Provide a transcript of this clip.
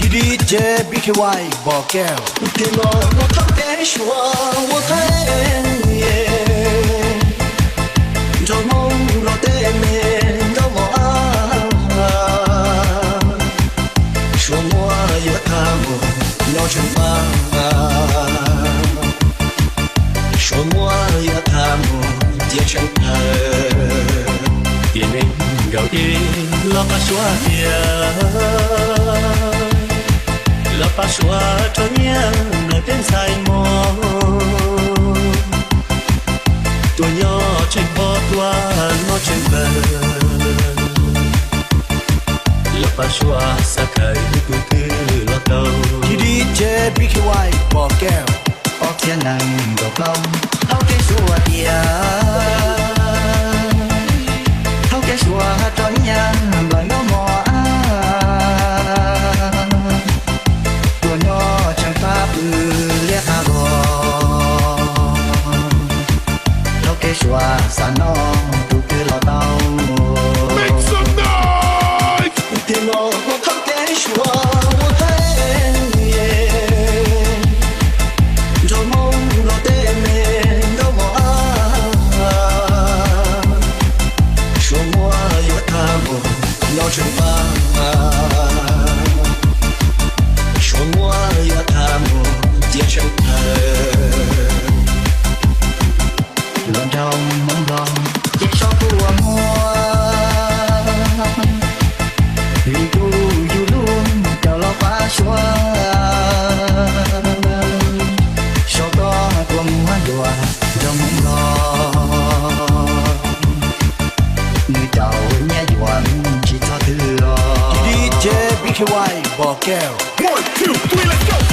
D J B K Y Bom Kev. Tus twg los mus thoob kev Suav ua thaij, nrog Hmoob los tej me ntaub mos ab, Suav muab yuav tag mus nyob tseem pab, Suav muab yuav tag mus cia tseem tawg. Tiam neeg nkaus ib los pab Suav tiag, los pab Suav rau nyiaj nplawm peb ntxhais mos, tuaj nyob tseem pab, tuaj nyob tseem nplawg, los pab Suav xav kawg tus twg los tau. D J B K Y Bom Kev. Ob txhiab nees nkaum plaub, thoob kev Suav tiag, thoob kev Suav rau nyiaj nplawm ntaub mos ab, tuaj nyob tseem pab pw liab qab vog, thoob kev Suav xav noj tus twg los tau. Tus twg los mus thoob kev Suav ua thaij, nrog Hmoob los tej me ntaub mos ab, Suav muab yuav tag mus nyob tseem pab, Suav muab yuav tag mus cia tseem tawg. Los nrog Hmoob Nplog ces sov kuj ua muag, vim kuj yus lub caum los pab Suav, sov koj tua muag yuav nrog Hmoob Nplog, nws caum nyiaj yuav tsis txog twg os. D J B K Y Bom Kev. One, two, three, let's go.